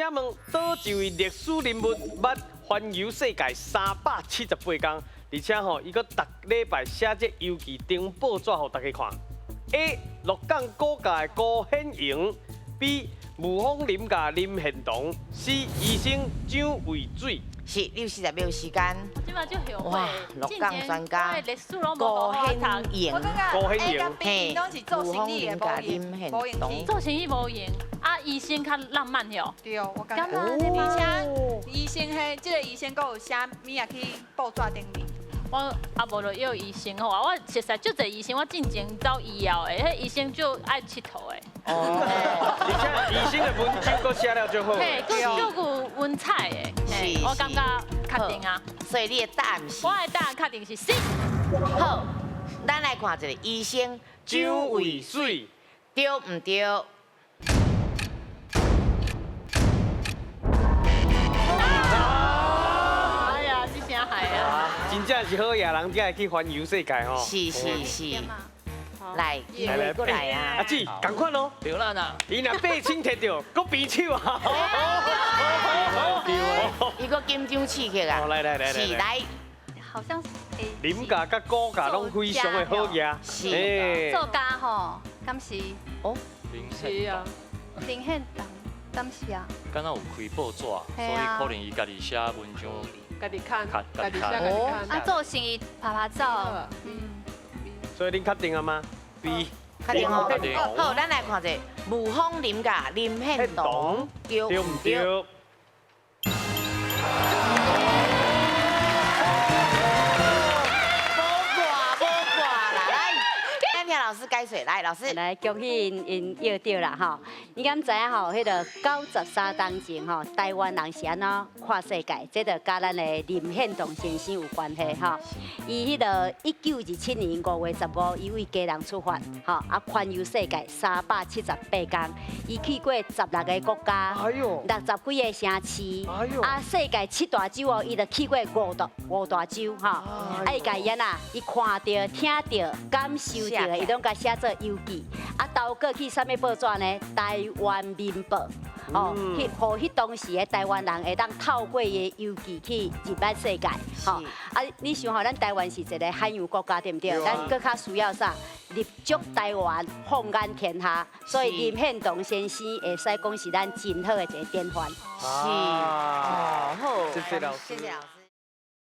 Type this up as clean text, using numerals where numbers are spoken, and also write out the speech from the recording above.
請問佗一位歷史人物捌環遊世界378工，而且吼，伊閣逐禮拜寫這遊記登報紙予大家看。A. 鹿港高教的辜顯榮，B. 霧峰林家林獻堂，C. 醫生蔣渭水。是，你有40秒時間。這馬就後悔。哇，鹿港專家歷史攏無辜好好顯讀。榮，我感覺辜顯 A 榮佮 B 攏是做生意的，無閒，無閒去。做生意無閒，啊，醫生較浪漫喲。對，我感覺。敢若而且醫生彼，這個醫生閣有寫物仔去報紙頂面。我啊無就約醫生好啊，我熟似足濟醫生，我進前走醫藥的，彼醫生就愛𨑨迌的。哦，而且醫生的文章閣寫了足好。嘿，閣足有文采的，嘿，我感覺確定啊。所以你的答案是？我的答案確定是 C。好，咱來看一下醫生蔣渭水，對毋對？哎呀，這聲害啊！真正是好野人才會去環遊世界吼。是是是，來，機會過來啊！阿姊，仝款哦。對啦啦。伊若八千摕著，閣平手啊！伊閣緊張刺激啊！來來來來，是來。好像是林家佮辜家攏非常的好額。是。作家吼，敢是？哦。是啊。林獻堂，敢是啊？敢若有開報紙，所以可能伊家己寫文章。家己看，家己寫，啊，做生意拍拍照，嗯。所以恁確定了嗎？B。確定哦。好，咱來看一下霧峰林家林獻堂，對毋對？無掛無掛啦，來，咱聽老師解說，來，老師。來，恭喜𪜶𪜶約著啦吼！你敢知影吼？彼個93冬前吼，台灣人是按怎看世界？這就佮咱的林獻堂先生有關係吼。伊彼個1927年5月15，伊對基隆出發，吼啊環遊世界378工，伊去過16個國家，60幾個城市，啊世界七大洲哦，伊就去過五大洲吼。啊，伊家己按怎？伊看著、聽著、感受著的，伊攏共寫做遊記。啊，投過去啥物報紙呢？台灣民報，哦，去予彼當時的台灣人會當透過伊的遊記去認捌世界，吼。啊，你想吼，咱台灣是一個海洋國家，對毋對？咱閣較需要啥？立足台灣，放眼天下。所以林獻堂先生會使講是咱真好的一個典範。是，哦，好，謝謝老師。謝謝老師。